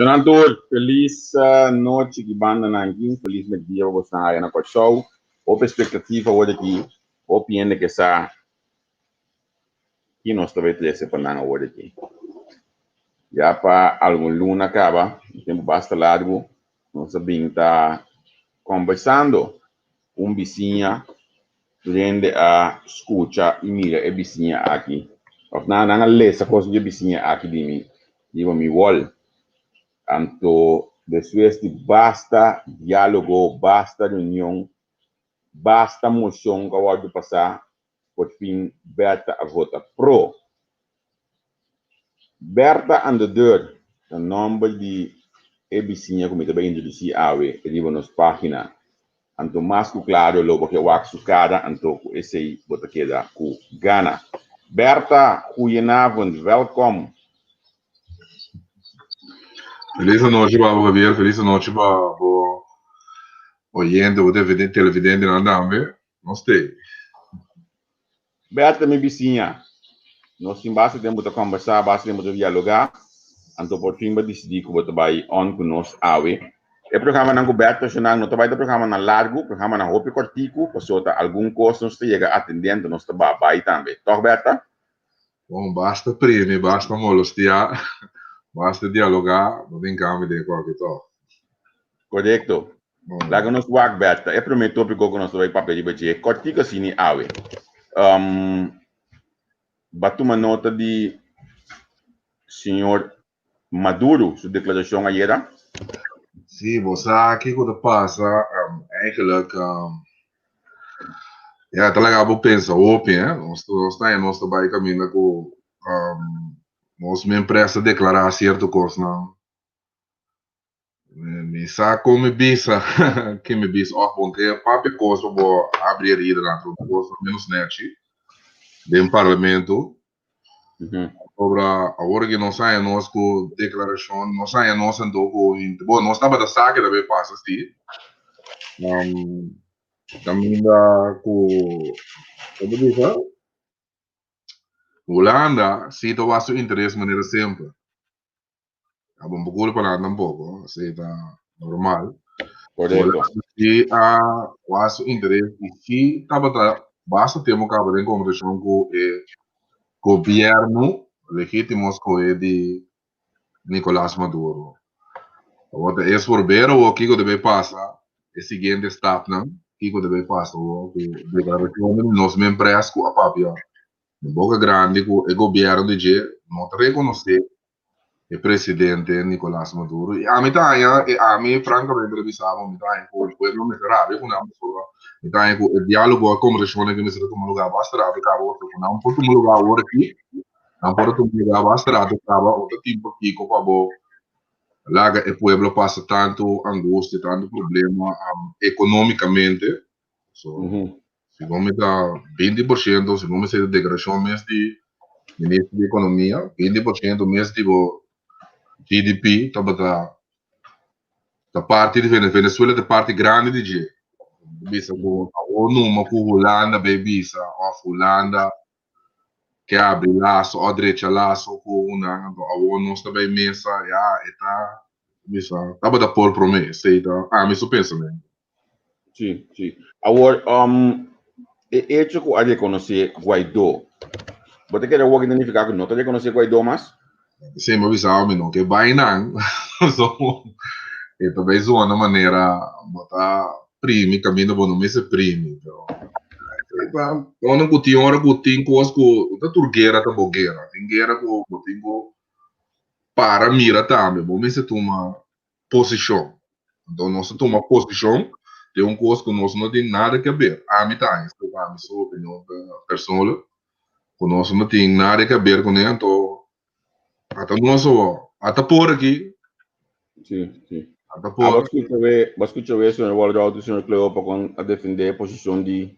Jonan tur, felis nochi ki banda nan aki, felis merdia pa bosnan aya na Kòrsou. Hopi espektativa awor aki, hopi hende ke sa ki nos ta bai trese pa nan awor aki. Ya pa algun luna kaba, un tempu basta largu, nos a bin ta kombersando ku un bisiña. Tur hende a skucha i mira e bisiña aki. Òf nan, nan a lesa kos di e bisiña aki di mi, riba mi wòl. Anto despues di basta diálogo, basta reunion, basta moshon ku a wòrdu pasá, por fin Bertha a vota pro. Bertha aan de deur ta nòmber di e bisiña ku mi ta bai introdusí awe riba nos página. Anto mas ku klaro lo bo ke wak su kara anto ku esei bo ta keda ku gana. Bertha, goedenavond, wèlkòm. Felis anochi pa bo Javier, felis anochi pa bo oyente, bo televidentenan tambe. Nos te. Berta mi bisiña, nos tin basta tempu ta kòmbersá, basta tempu ta dialogá, anto por fin bo a disidí ku bo ta bai on ku nos awe. E programanan ku Berta shonal no ta bai ta programanan largu, programanan hopi kòrtiku, pasobra ta algun kos nos ta yega atendé anto nos ta ba bai tambe. Tòg Berta? Bon, basta primi, basta molostiá, basta dialogá, bo tin kambio den kualke tòg. Korekto. Laga nos wak Berta, e promé tópiko ku nos ta bai papia riba dje, kòrtiku asina awe. Bo a tuma nota di señor Maduro su deklarashon ayera? Sí, bo sa kiko ta pasa, eigenlijk ya ta laga bo pensa hopi, eh. Nos nos ta nos ta bai kaminda ku nos men presa deklará sierto kosnan. Mi sa kon mi bisa, ke mi bisa òf bon ke papia kos pa bo abri heridanan, pero un kos menos nèchi den parlamento. Pasobra awor ke nos haña nos ku deklarashon, nos haña nos anto ku hende, bon nos tabata sa ke ta bay pasa si, kaminda ku, kon ta bisa? Hulanda si ta wak su interes manera semper. A bon por culpa nan tampoco, así ta normal. Correcto. Si a wak su interes y si tabata basta tempo caba den conversacion cu e gobierno legitimo scohe di Nicolas Maduro. Awor ta es por ber awor kico ta bay pasa e siguiente stapnan, kico ta bay pasa awor cu declaracion di nos men pres cu a papia Di boka grandi ku e gobièrnu di dje no ta rekonosé e presidente Nicolas Maduro. I ami ta haña, i ami frankamente ta bisa bo, mi ta haña ku e pueblo mester rabia ku nan pasobra mi ta haña ku e diálogo, e kombersashonnan ku mester a tuma lugá basta rato kaba pasobra ku nan por tuma lugá awor aki, nan por a tuma lugá basta rato kaba, otro tin pakiko pa bo laga e pueblo pasa tantu angustia, tantu problema ekonómikamente. So, Segun mi ta 20%, segun mi sa declaracion mes di Minister di Economia, 20% mes di bo GDP tabata ta parti di Venezuela ta parti grandi di dje. Bisa ku awor numa ku Hulanda bay bisa of Hulanda ke abri laso of drecha laso ku nan anto awor nos ta bay mesa ya e ta bisa tabata por prome esey ta ami su pensamentu. Sí, sí. Awor, um, e hecho ku a rekonosé Guaidó, bo ta kere awor ki ta nifiká ku no ta rekonosé Guaidó mas? Esei mi a bisa mi no ke bai nan. So, e ta bai zona manera bo ta primi kaminda bo no mester primi. Pero ora ku tin ora ku tin kos ku ta tur guera ta bo guera. Tin guera ku bo tin ku para mira tambe. Bo mester tuma posishon. Anto nos ta tuma posishon den un kos ku nos no tin nada ke aber. Ami ta haña, esei ta ami su opinion personal, ku nos no tin nada ke aber kuné, anto ata nos awor, ata por aki. Sí, sí. Ata por. Bo skucha we, bo skucha we señor Walroud i señor Cleopa kon a defendé e posishon di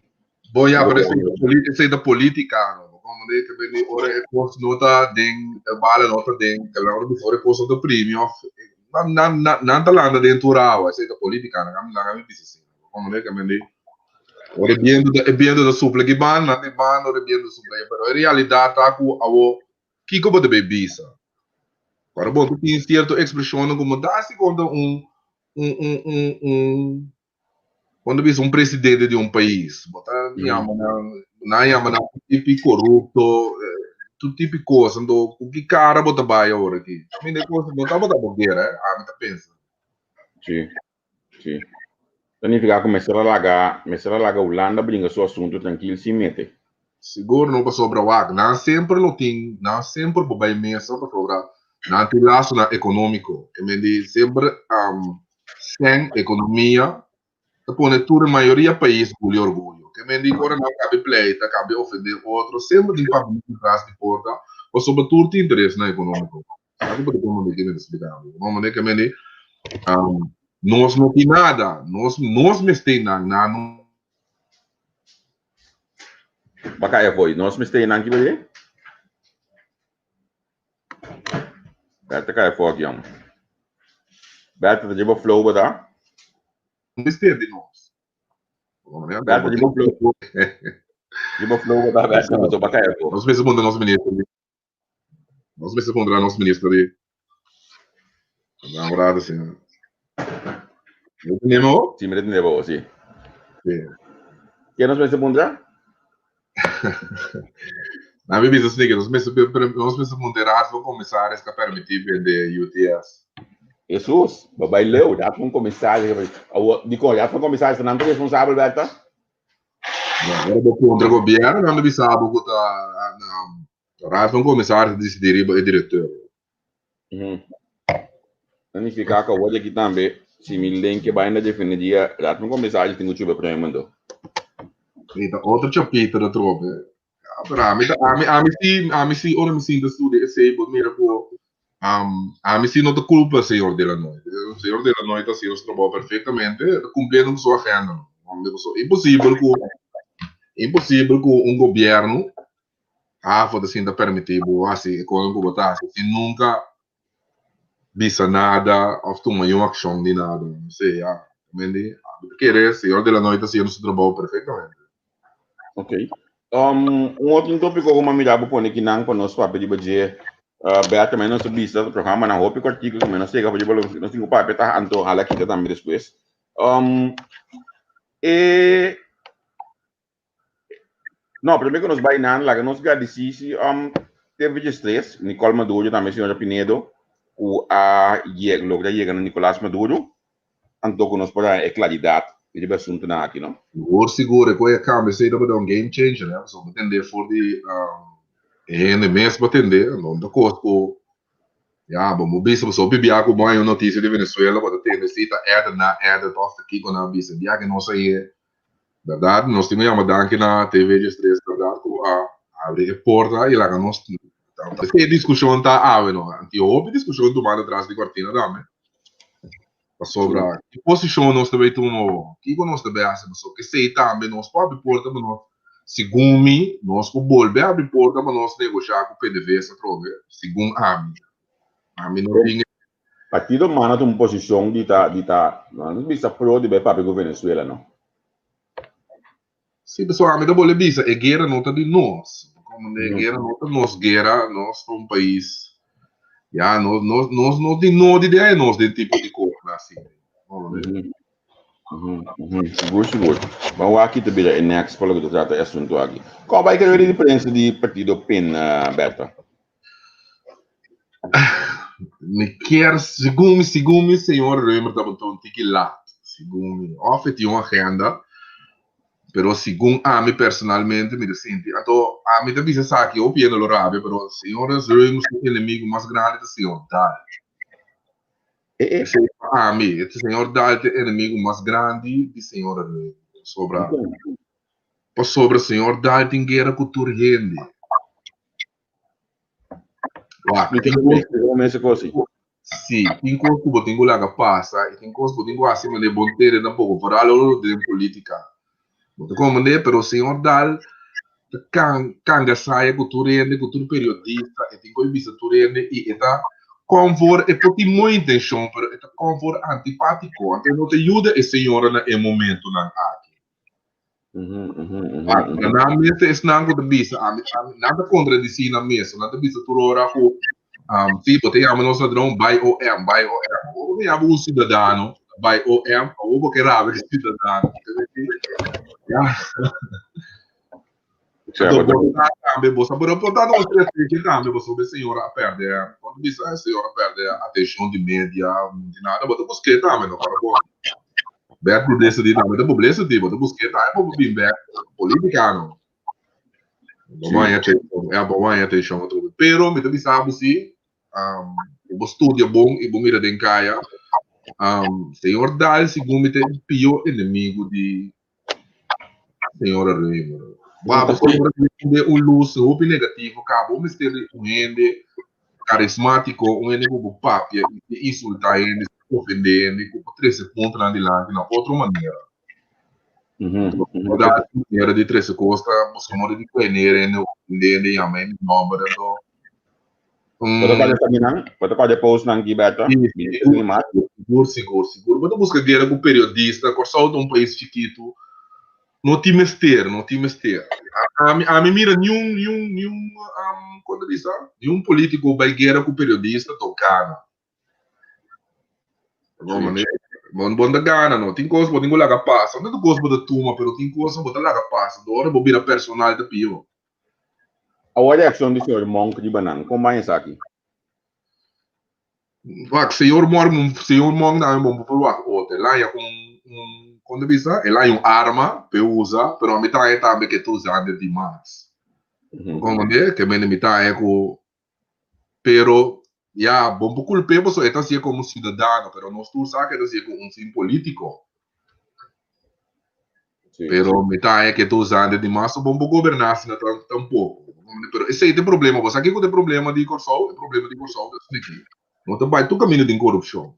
Bon ya, pero esei ta politica, no? Como de que beni ora e kos no ta den, e bala no ta den, ke laga bisa ora e kos no ta primi of nan nan nan nan ta landa den tur awa, esei ta politica, nan laga mi bisa asina. Como de que beni ora e biento ta e biento ta supla ki banda, nan di banda ora e biento ta supla, pero e realidad ta ku awo kiko bo ta bay bisa? Ora bo ta tin sierto ekspreshonnan ku bo ta hasi kontra un un un un un kon ta bisa un presidente di un pais. Bo ta yama nan nan yama nan un tipi korupto, tur tipi kos. Anto ku ki kara bo ta bai awor aki? Mi e kos no tabata bo guera, ami ta pensa. Sí, sí. Ta nifiká ku mester a laga mester a laga Hulanda bringa su asuntu trankil sin mete. Sigur no pasobra wak nan semper lo tin nan semper por bai mesa pasobra nan tin lasonan ekonómiko e men di semper sen ekonomia ta pone tur e mayoria pais guli orguyo ke men di ora nan kabe pleita kabe ofende otro semper tin papia tras di porta pasobra tur tin interesnan ekonómiko. Sabi por como mi tiene explicar. No me que me di nos no tin nada, nos nos mester nan nan no. Baka e foi, nos mester nan ki bade? Berta kai fo aki jong. Berta ta lleva flow bata? Mester di nos. Berta lleva flow. Lleva flow bata Berta, baka e fo. Nos mester puntra nos minister. Nos mester puntra nos minister di Namorado, sí. ¿No tenemos? Sí, me tenemos, sí. Sí. ¿Qué nos mester puntra? Na mi bisa sneaker, nos mester nos mester puntra Raad van Commissaris ka permití bende UTS. Jesus, babay leu, Raad van Commissaris. Dikon, Raad van Commissaris ta nan ta responsabel, Berta? Ora bo puntra gobierno, nan ta bisa bo ku ta Raad van Commissaris ta disidí riba e direkteur. Ta nifiká ku awor aki tambe si mi len ke bai na defende dia Raad van Commissaris tin ku chupa premio anto. E ta otro chapiter atrobe. Pero ami ta ami ami si ami si ora mi sinta studia esei bo mira ku ami si no ta kulpa señor Delanoy. Señor Delanoy ta hasiendo su trabou perfectamente, e ta kumpliendo ku su agenda. Imposibel ku imposibel ku un gobierno Afo ta sinta permití bo hasi e kosnan ku bo ta hasi sin nunka bisa nada òf tuma niun akshon di nada. No sé, ya. Mendi, ami ta kere señor Delanoy ta hasiendo su trabou perfektamente. Ok. Un otro tópiko ku mi a mira bo pone kinan pa nos papia riba dje, Bertha, mi nos a bisa programanan hopi kòrtiku ku mi nos yega pa dje, nos tin ku papia ta anto hala kita tambe despues. E No, prome ku nos bai nan, laga nos gradisí si um, TV Diestres, Nicole Maduro, tambe señora Pinedo, ku a yega, logra yega na Nicolas Maduro, anto ku nos por haña e klaridat riba e asuntunan aki, no? Sigur, sigur, e koe a kambia esei tabata un game changer, eh, pasobra bo tende for di um, e hende mes bo tende, no ta kos ku, ya, bo bo bisa pasobra hopi bia ku bo haña un notisia di Venezuela, bo ta tende si ta edit nan edit òf ta kiko nan a bisa, bia ke nos a ye Berdad, nos tin ku yama danki na TV Diestres berdad ku a abri e porta i laga nos e diskushon ta awe no. Anti hopi diskushon tumando tras di kortina tambe. Pasobra ki posishon nos ta bay tuma awo? Kiko nos ta bay hasi? Pasobra kesei tambe nos por abri porta pa nos, segun mi, nos por bolbe abri porta pa nos negoshá ku PDVSA atrobe, segun ami. Ami no tin. Partido Mana ta un posicion di ta di ta no bisa pro di bay papia cu Venezuela no. Si pasobra ami ta bole bisa e guera no ta di nos, como e guera no ta nos guera, nos ta un pais ya nos nos nos no tin nodi di haña nos den tipo di cosnan asina. Sigur sigur. Ban wak ki ta bira e next pa loke ta trata e asunto aki. Con bay kere di prensa di partido pin Bertha? Mi kier, segun mi, segun mi señor Römer tabata un tiki laat, segun mi. Of e tin un agenda, pero segun ami personalmente mi ta sinti, anto ami ta bisa esaki hopi hende lo rabia, pero señor Römer su enemigo mas grandi ta señor Daal. Esei pa ami, e señor Daal ta e enemigo mas grandi di señor Römer. Pasobra, pasobra señor Daal tin guera ku tur hende. Wak, Mi tin tin kos, ku mester kos si. sí, tin kos ku bo tin ku laga pasa i tin kos ku bo tin ku hasi manera bo no tere tampoco, foral ora bo ta den politica. Bo ta komprende, pero señor Daal ta kan kanga saya ku tur hende, ku tur periodista, e tin ku e bisa tur hende i e ta konfor, e por tin mooi intenshon, pero e ta konfor antipatiko, anto e no ta yuda e señora na e momentonan aki. Nan mes ta esnan ku ta bisa, ami, ami, nan ta kontradisí nan mes, nan ta bisa tur ora ku Si, bo ta yama nos ladron, bai OM, bai OM. Awor bo yama un siudadano, bai OM, awor bo ke rabia e siudadano. Ya. Anto bo ta tambe, bo sa por reporta nos estrategia tambe, pasobra e señora a perde, kon ta bisa, e señora a perde atencion di media, di nada, bo ta busk'é tambe, no para bo. Bad publicity tambe ta publicity, bo ta busk'é tambe pa bo bin bek politica no. Bo haña atencion, ya bo haña atencion atrobe. Pero mi ta bisa bo si, bo studia bon y bo mira den caya, señor Daal segun mi ta e pio enemigo di señora Römer. Wak, bo señora Römer un luz hopi negativo caba, bo mester di un hende carismatico, un hende cu bo papia y sin insulta hende, sin ofende hende, cu por trece puntonan dilanti na otro manera. Bo manera di trece cos ta busca modo di prenere hende, ofende hende, yama hende nomber, anto. Bo ta kòrda esaki nan? Bo ta kòrda e post nan ki Bertha? Sigur, sigur, sigur. Bo ta buska guera ku periodista. Kòrsou ta un pais chikitu. No tin mester, no tin mester. Ami, ami mira niun, niun, niun, kon ta bisa? Niun politiko bai guera ku periodista to gana. Bo bon, bon ta gana no. Tin kos bo tin ku laga pasa. No tur kos bo ta tuma, pero tin kosnan bo ta laga pasa. Ora bo bira personal ta pió. Awor reakshon di señor Monk riba nan, kon ban esaki? Wak, señor Monk, señor Monk tambe bon por wak otro. El haña un, un, kon ta bisa? El haña un arma p'e usa, pero ami ta haña tambe ke ta usando di mas. Comprende? Ke mende mi ta haña ku, pero ya, bon por kulp'é pasobra e ta hasié komo siudadano, pero nos tur sa ku e ta hasié ku un fin polítiko. Pero mi ta haña ke ta usando di mas bon por goberná asina tampoko. Pero esei ta e problema. Bo sa kiko ta e problema di Kòrsou? E problema di Kòrsou ta asina aki, no ta bai tur kaminda den korupshon,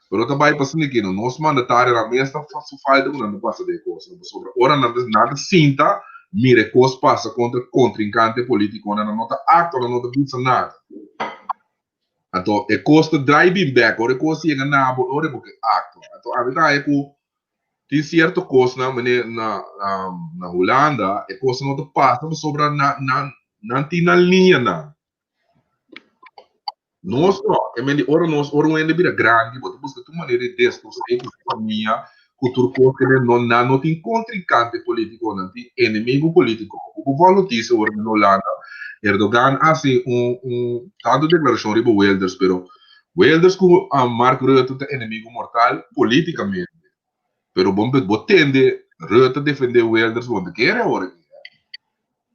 pero ta bai pa asina aki, nos mandatarionan mes ta su falta ku nan ta pasa den e kosnan, pasobra ora nan ta nan ta sinta mira e kos pasa kontra kontrinkante politikonan, nan no ta aktua, nan no ta bisa nada. Anto e kos ta drai bin bek, ora e kos yega na bo, ora bo ke aktua. Anto ami ta haña ku tin sierto kosnan manera na na Hulanda e kosnan no ta pasa pasobra nan nan nan tin nan liñanan. Nos no, e men di ora nos ora un hende bira grandi bo ta buska tur manera di destros'é ku su famia, ku tur kos ke no nan no tin kontrinkante polítiko, nan tin enemigo polítiko. Bo por wòrdu notisia ora na Hulanda Erdogan a hasi un un tantu deklarashon riba Wilders pero Wilders ku Mark Rutte ta enemigo mortal polítikamente. Pero bo bo tende Rutte defende Wilders bo no ta kere awor aki.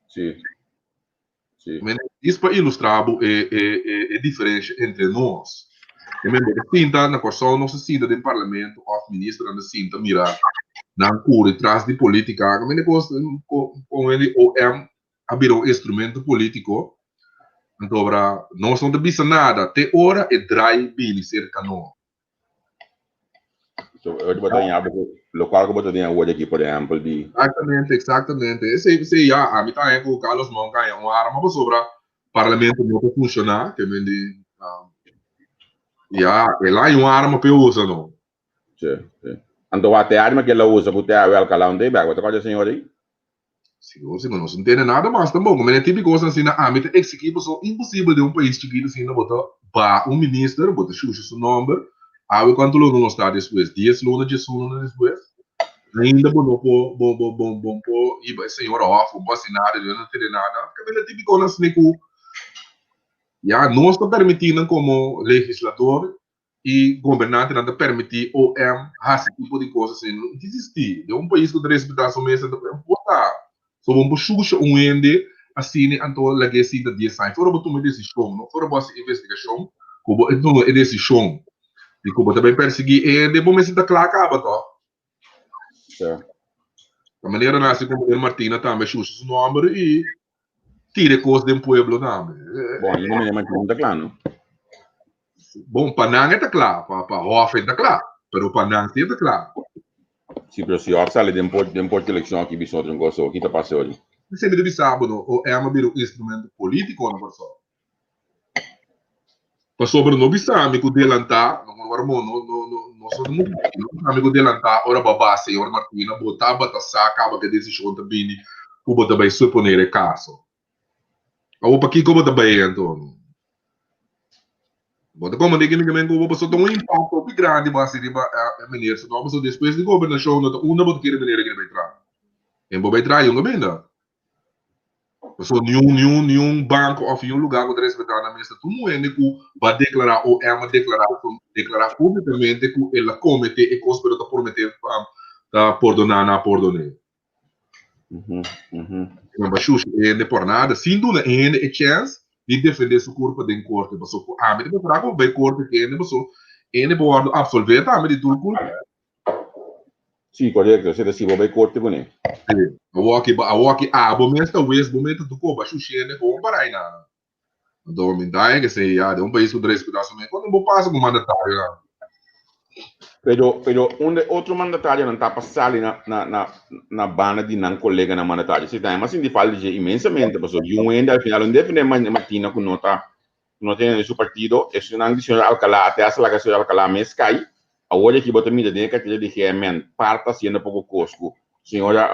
Sí. Sí. Men dis pa ilustra bo e e e e diferensha entre nos. E men bo ta sinta na Kòrsou nos ta sinta den parlamento òf ministernan ta sinta mira nan kuri tras di polítika. Men e kos kon hende OM a bira un instrumento polítiko, anto ora nos no ta bisa nada te ora e drai bini serka nos. So, ora bo ta ña bo lokual ku bo ta den awor aki, por ehèmpel, di. Eksaktamente, eksaktamente. Esei, esei ya, ami ta haña ku Carlos Monk a haña un arma pasobra parlamento no ta funshoná, ke men di, ya, el a haña un arma p'e usa no. Sí, sí. Anto wak te arma ke el a usa ku te a wèlka la un dei bèk, bo ta kòrda señor ei? Sigur, sigur, nos no tene nada mas tampoco. Mene tipo di cosnan asina ami ta exigí pasobra imposibel den un pais chikito asina bo ta baha un minister, bo ta shusha su nomber, awe cuanto luna nos ta despues? Dies luna, diesun luna despues? Ainda bo no por, bo, bo, bo, bo por hiba e señor a hof, bo por haci nada, Dios no tene nada. Mene tipo di cosnan asina cu ya nos ta permiti nan como legislador i gobernantenan ta permití OM hasi tipo di kos asina no ta existí. Den un pais ku ta respetá su mes ta importá. So bo por shusha un hende asina anto lag'é sinta dies aña. Ora bo tuma e desishon, no ora bo hasi investigashon ku bo tuma e desishon di ku bo ta bai persiguí e hende bo mester ta kla kaba tò. Ta manera nan hasi ku Miguel Martina tambe shusha su nòmber i tira e kos den pueblo tambe. Bon, ainda Miguel Martina no ta kla no. Bon, pa nan e ta kla, pa pa Hof e ta kla, pero pa nan si e ta kla. Si, pero si Hof sali den por den por elekshon aki bisa otro kos, ki ta pasa ori? Esei mi ta bisa bo no, OM a bira un instrumento polítiko na Kòrsou. Pasobra no bisa mi ku delantá, no no no no no no so no bisa mi ku delantá ora bo a ba señor Martina, bo tabata sa kaba ku e desishon ta bini ku bo ta bai suponer e kaso. Awor pakiko bo ta bai anto? Bo ta komprendé kende ke men ku bo pasobra ta un impakto hopi grandi bo hasi riba e meneer si no pasobra despues di gobernashon no ta unda bo ta kere meneer a kere bai traha. En bo bai traha yunga benda. Pasobra niun niun niun banko òf niun lugá ku ta respetá nan mes ta tur hende ku bo a deklará o em a deklará deklará públikamente ku el a kometé e kos pero ta prometé ta pordoná nan a pordoné. Nan ba shushi e hende por nada sin duna e hende e chèns di defendé su kurpa den korte pasobra ku ami ta preferá ku bo bai korte ku e hende pasobra e hende por wòrdu apsolvé tambe di tur kulpa. Sí, korekto. Esei ta si bo bai korte kuné. Sí. Awoki, awoki abo mes ta wes, bo mes ta tuko, ba shushi hende kon para ei nan. Anto mi ta haña ke esei ya, den un pais ku ta respetá su mes, kono bo pasa ku mandatarionan? Pero, pero unda e otro mandatarionan ta pa sali na, na, na, na banda di nan koleganan mandatario? Esei tambe a sinti falta di dje inmensamente, pasobra yu hende al final lo defendé Martina ku no ta no tene su partido, esunnan di señor Alcalá te hasta laga señor Alcalá mes cay, awor aki bo ta mira den e cartera di GMN par ta haciendo poco cos cu señora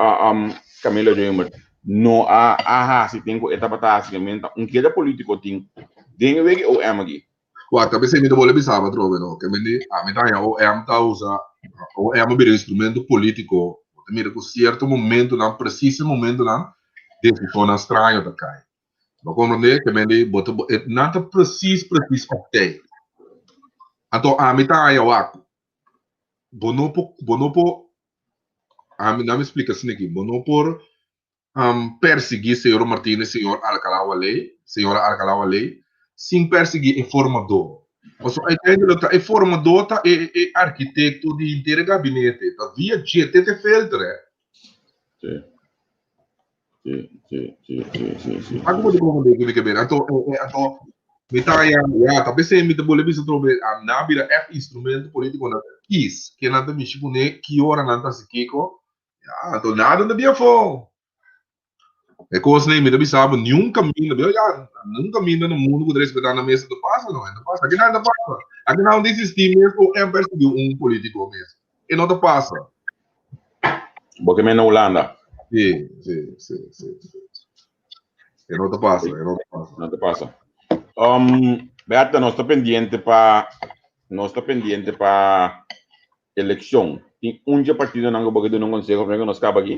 Camila Römer no a a haci ten cu e tabata haci, men ta un keda politico tin den e wega OM aki. Wak, ta pesey mi ta bolbe bisa atrobe no, ke men di ami ta haña OM ta usa, OM a bira instrumento politico, bo ta mira cu cierto momentonan, preciso momentonan, decisionnan straño ta cay. Bo komprendé? Ke men di bo ta e nan ta presis presis op tei. Anto ami ta haña wak, bo no por bo no por ami nan mi splika asina aki, bo no por persiguí señor Martínez, señor Alcalá Wallé, señora Alcalá Wallé sin persiguí e formadó. Pasobra uiteindelijk ta e formadó ta e e arkitekto di henter e gabinete, ta via dje te te filter eh. Sí. Sí, sí, sí, sí, sí, sí. Ako pwede comprende que mi que ver. Anto, eh, eh, anto, mi ta ya, ya, ta bese mi ta bole bisa trobe, am na bira echt instrumento politico na kies. Ke nan ta mishi kune, ki ora nan ta hasi kiko. Ya, anto nada na bia fo. E kos nei, mi ta bisa bo, ni un camino, bia, ya, ni un camino na mundo ku ta respeta na mesa ta pasa, no, e ta pasa. Aki nan ta pasa. Aki nan ta existi mes o en perseguí un politico mes. E no ta pasa. Bo ke men na Hulanda? Sí, sí, sí, sí, sí. E no ta pasa, e no ta pasa. No ta pasa. Um, Berta, nos ta pendiente pa nos ta pendiente pa eleccion. Tin un dje partidonan ku bo ke duna un conseho prome ku nos kaba aki?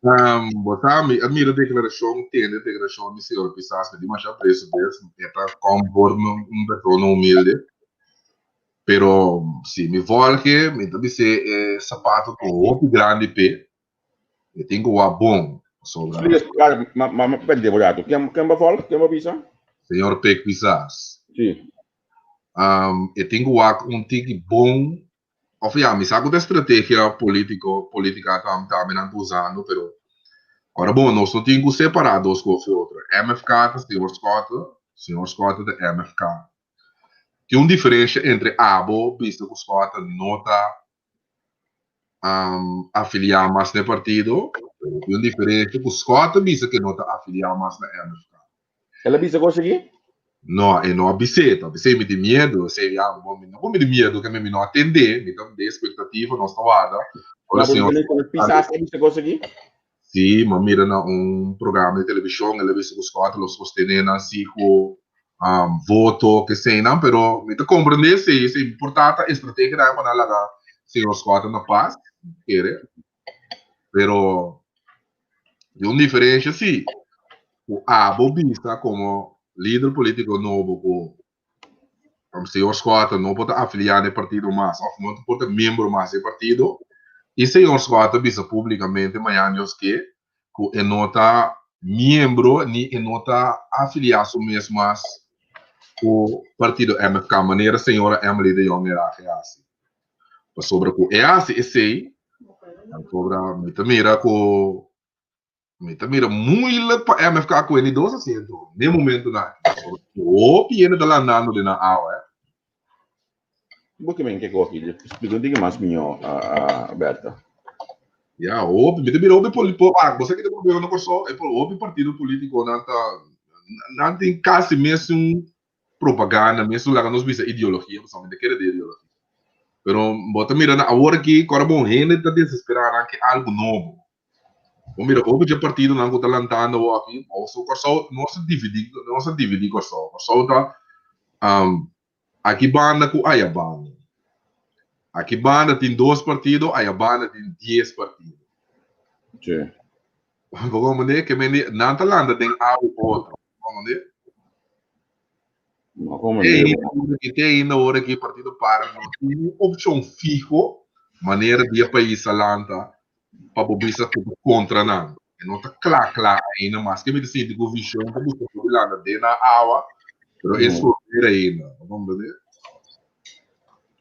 Um, bo sa, mi a mira declaracion, tende declaracion di señor Pisas, mi tin masha aprecio p'es, e ta conforme un persona humilde. Pero si mi volge, mi ta bis'é e sapato ta hopi grandi p'e, e tin ku wak bon, pasobra. Splica, splica, ma, ma, ma perdé bo rato. Ken, ken bo volg? Ken bo bisa? Señor Pek Pisas. Sí. Um, e tin ku wak un tiki bon, of ya, mi sa ku ta estrategia politico, politica tam, tambe nan ta usando, pero ora bon, nos no tin ku separá dos kos di otro. MFK ta señor Schotte, señor Schotte ta MFK. Tin un diferencia entre abo bisa cu Schotte no ta afilia mas na e partido, pero tin un diferencia cu Schotte bisa cu e no ta afilia mas na MFK. El a bisa cos aki? No, e no a bis'é, ta bis'é mi tin miedo, esei ya, bo mi no por mi tin miedo, ke mi no a tendé, mi ta den expectativa, nos ta warda, ora Ma bo señor bisa cu Pisas a bisa cos aki? Sí, m'a mira na un programa di televishon, el a bisa ku Scott lo sostené nan si ku voto, keseinan, pero mi ta komprendé si, si por ta ta estrategia nan pa nan laga señor Scott na pas, mi kere, pero tin un diferensha si, ku abo bisa komo lider politiko nobo ku Señor Schotten no por ta afiliá na e partido mas òf no por ta miembro mas di e partido i señor Schotten bisa públikamente mañana Dios ke ku e no ta miembro ni e no ta afiliá su mes mas ku partido MFK manera señora Emily de Jong Erage hasi. Pasobra ku e hasi esei, pasobra mi ta mira ku Mi ta mira moeilijk pa MFK koe ni dos asiento n'e momentonan aki. Pasobra hopi hende ta landando den nan awa, eh. Bo ke men ke koki? Splika un tiki mas mihó, Bertha. Ya, hopi. Mi ta mira hopi poli-, po, ah, bo sa ki ta problema na Kòrsou? E hopi partido politikonan ta, nan tin kasi mesun propaganda, mesun laga nos bisa ideologia, pasobra mi ta kere den ideologia. Pero bo ta mira na awor aki, kòrda bon, hende ta desesperá nan ke algu nobo. Bo mira hopi dje partidonan ku ta lantando awor aki, oso Kòrsou nos a dividí, nos a dividí Kòrsou. Kòrsou ta. Aki banda ku aya banda. Aki banda tin dos partido, aya banda tin dies partido. Sí. Bo comprende? Ke men di, nan ta landa den awa otro. Bo comprende? No Te comprende. ainda ora ki, te ainda ora ki partido para no tin un opcion fiho manera di e pais a lanta pa bo bisa ku bo kontra nan. E no ta kla kla ainda, maske mi ta sinti ku vision ta buska por di landa den nan awa, pero e sorber ainda, bo komprende?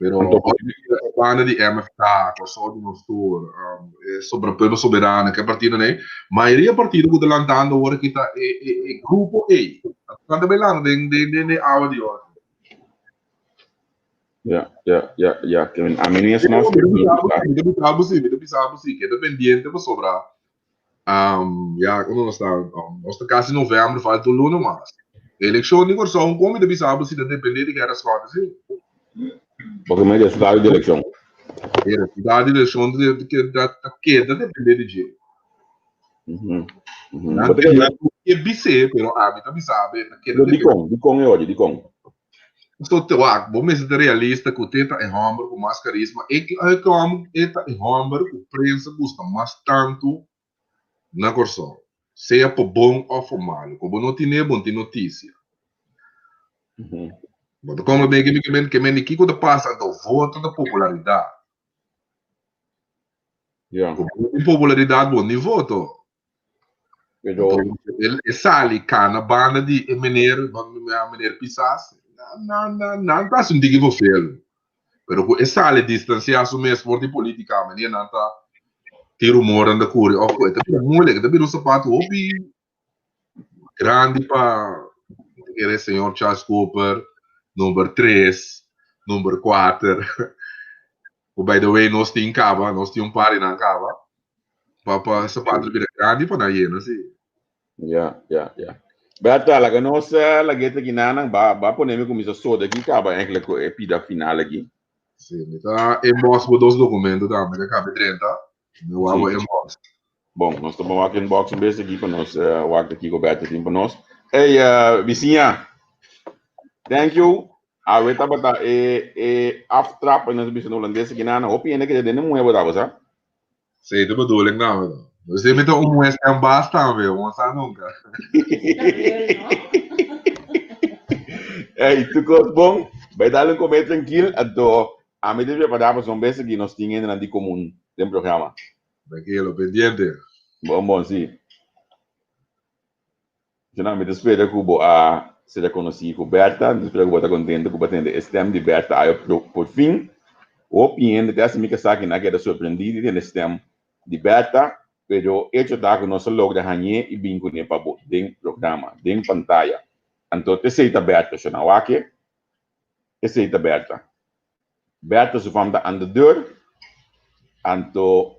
Pero Anto ora mi mira e banda di MFK, Kòrsou di Nos Tur, e Sobra Pueblo Soberano, ke partidonan ei, mayoria partido ku ta lantando awor aki ta e e e grupo ei. Nan ta bai landa den den den den awa di otro. Ja, ja, ja, ja. Ke men ami no es Pero nos mi ta bisa bo si, mi ta bisa bo si, mi ta bisa bo si, keda pendiente pasobra ya kono nos ta nos ta kasi november falta un luna mas. Elekshon di Kòrsou kon mi ta bisa bo si ta depende di Gerrit Schotte si. Porque mi resultado di elekshon. E resultado di elekshon ta ta keda depende di dje. Nan nan ke bis'é pero ami ta bisa bo e ta keda depende. Dikon? Dikon e oye? Dikon? So te wak, bo mester ta realista ku te ta e hòmber ku mas karisma, e e ta e hòmber ku prensa gusta mas tantu na Kòrsou, sea pa bon òf pa malu. Ku bo no tine, bo no tin notisia. Bo ta komprendé ke mi ke men, ke men di kiko ta pasa anto voto ta popularidat. Ku bo no tin popularidat, bo no tin voto. Pero El e sali kana banda di e meneer, meneer Pisas, nan, nan, nan ta hasi un tiki vervelend. Pero ku e sali distansiá su mes for di polítika, meneer, nan ta tin rumornan ta kuri òf ku e ta bira moeilijk, e ta bira un sapato hopi grandi pa kere señor Charles Cooper, number tres, number kuater. Ku by the way nos tin kaba, nos tin un par di nan kaba. Pa pa sapato bira grandi pa nan yena si. Ya, ya, ya. Berta, laga nos eh, lag'é ta ginanan, ba ba pone mi kuminsá soda aki kaba eigenlijk ku e pida final aki. Si, mi ta inbox bo dos dokumento tambe ku a kabe drenta. Mi wak bo inbox. Bon, nos ta wak inbox un bes aki pa nos eh, wak ta kiko Berta tin pa nos. Hey, eh, bisiña, thank you. Awe tabata e e aftrap en nos bisa na holandes aki nan hopi hende keda den e muhe bo tabata sa. Sí, ta bedoeling tambe no. Pues mi ta un muhe stem baas tambe, bo no sa nunca. Ey, tu kos bon, bai dal un come trankil, anto ami ta prepará pasobra un bes aki nos tin hendenan di komun den programa. Trankilo, pendiente. Bon bon, sí. Djuna, mi ta spera ku bo a sera konosí ku Bertha. Mi ta spera ku bo ta kontento ku bo a tende e stèm di Bertha ayo por fin. Hopi hende te hasi mi kasá ki nan a keda sorprendí di tende stèm di Bertha, pero echo ta ku nos a logra hañ'é i bin kuné pa bo den programa, den pantaya. Anto t'esei ta Bertha, shona. Wak e, esei ta Bertha. Bertha su fam ta aan de deur, anto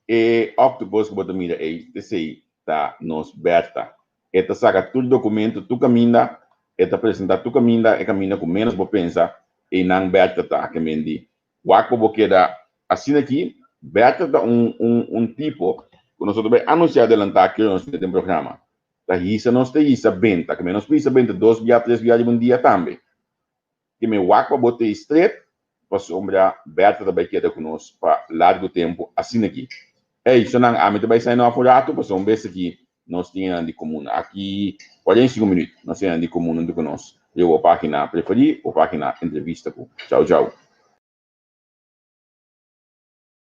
e octopus ku bo ta mira ei, esei ta nos Bertha. E ta saka tur documento tur kaminda, e ta presenta tur kaminda, e kaminda ku menos bo pensa, einan Bertha ta. Ke men di, wak pa bo keda asina aki, Bertha ta un un un tipo ku nos ta bai anuncia adelanta kero nos tin den programa. Ta hisa nos ta hisa benta, ke men nos por hisa benta dos bia, tres bia riba un dia tambe. Ke mi wak pa bo tei stret, pasobra Bertha ta bai keda ku nos pa largu tempu asin'aki. Ey, sonan, ami ta bai sign off un ratu, pasobra un bes aki nos tin enan di komun. Aki 45 minüt nos tin enan di komun huntu ku nos riba bo página preferí, bo página entrevista ku. Chau, chau.